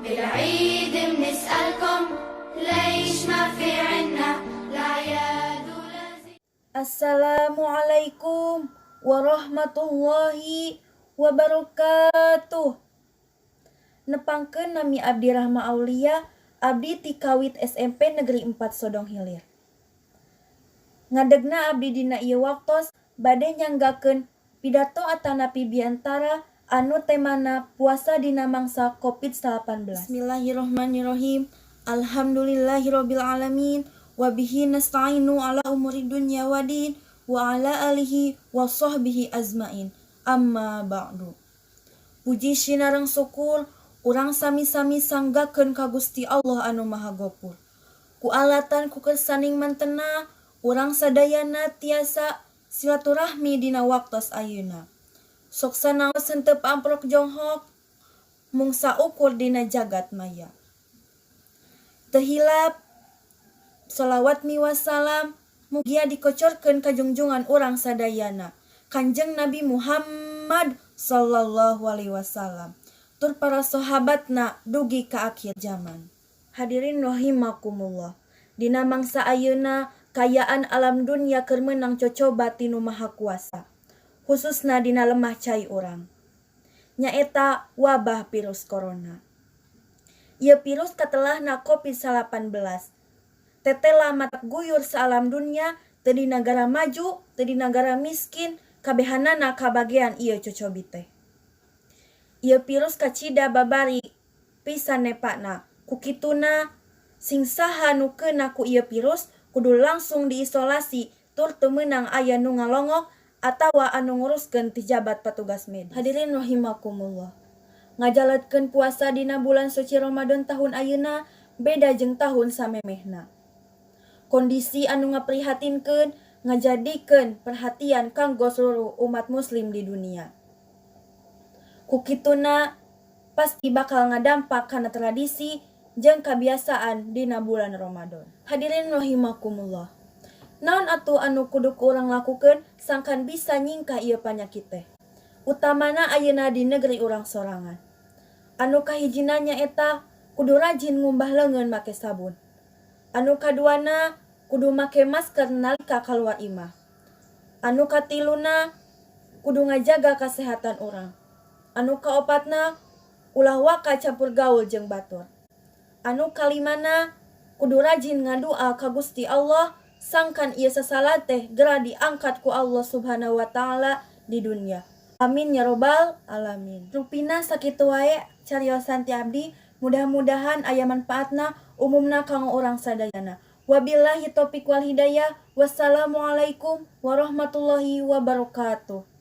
بالعيد منسألكم ليش ما في عنا لا أعياد ولا زينة. Assalamualaikum warahmatullahi wabarakatuh. Nepangkeun, nami abdi Rahma Aulia, abdi ti Kawit SMP Negeri 4 Sodong Hilir. Ngadegna abdi dina ieu waktos bade nyanggakeun pidato atanapi biantara anu temana puasa dina mangsa Covid-19. Bismillahirrahmanirrahim. Alhamdulillahirabbil alamin wa bihi nasta'inu ala umuri dunya wadin wa ala alihi wa sahbihi azmain. Amma ba'du. Puji sinareng syukur urang sami-sami sanggakeun ka Gusti Allah anu Maha Gopur. Ku alatan ku kersaning mantena urang sadayana tiasa silaturahmi dina waktos ayeuna. Sok sanaos henteu amprok jonghok, mung saukur dina jagat maya. Teu hilap sholawat miwassalam mugia dikocorkeun ka jungjungan urang sadayana, Kanjeng Nabi Muhammad sallallahu alaihi wasallam tur para sahabatna dugi ka akhir zaman. Hadirin rahimakumullah. Dina mangsa ayeuna, kaayaan alam dunya keur meunang cocoba ti Nu Maha Kuasa, khususna dina lemah cai urang, nyaeta wabah virus corona. Ieu virus katelahna Covid-19 tetela matak guyur saalam dunya. Teu di nagara maju, teu di nagara miskin, kabehanana kabagean ieu cocobi teh. Ieu virus kacida babari pisan nepakna. Ku kituna, sing saha nu keuna ku ieu virus kudu langsung diisolasi tur teu meunang aya nu ngalongok atawa anu nguruskeun ti jabat patugas medis. Hadirin rahimakumullah. Ngajalankeun puasa dina bulan suci Ramadan tahun ayeuna beda jeung tahun samemehna. Kondisi anu ngaprihatinkeun ngajadikeun perhatian kanggo seluruh umat muslim di dunia. Ku kituna, pasti bakal ngadampak kana tradisi jeung kabiasaan dina bulan Ramadan. Hadirin rahimakumullah. Naon atuh anu kudu ku urang lakukeun sangkan bisa nyingkah ieu panyakit teh, utamana ayeuna di negeri urang sorangan? Anu kahijina nyaeta kudu rajin ngumbah leungeun make sabun. Anu kaduana, kudu make masker nalika kaluar imah. Anu katiluna, kudu ngajaga kasehatan urang. Anu kaopatna, ulah waka campur gaul jeung batur. Anu kalimana, kudu rajin ngadua ka Gusti Allah sangkan ieu sasalah teh gera diangkat ku Allah Subhanahu wa Ta'ala di dunia. Amin ya robbal alamin. Rupina sakitu wae cariosan ti abdi, mudah-mudahan aya manfaatna, umumna kanggo urang sadayana. Wabillahi taufiq wal hidayah. Wassalamualaikum warahmatullahi wabarakatuh.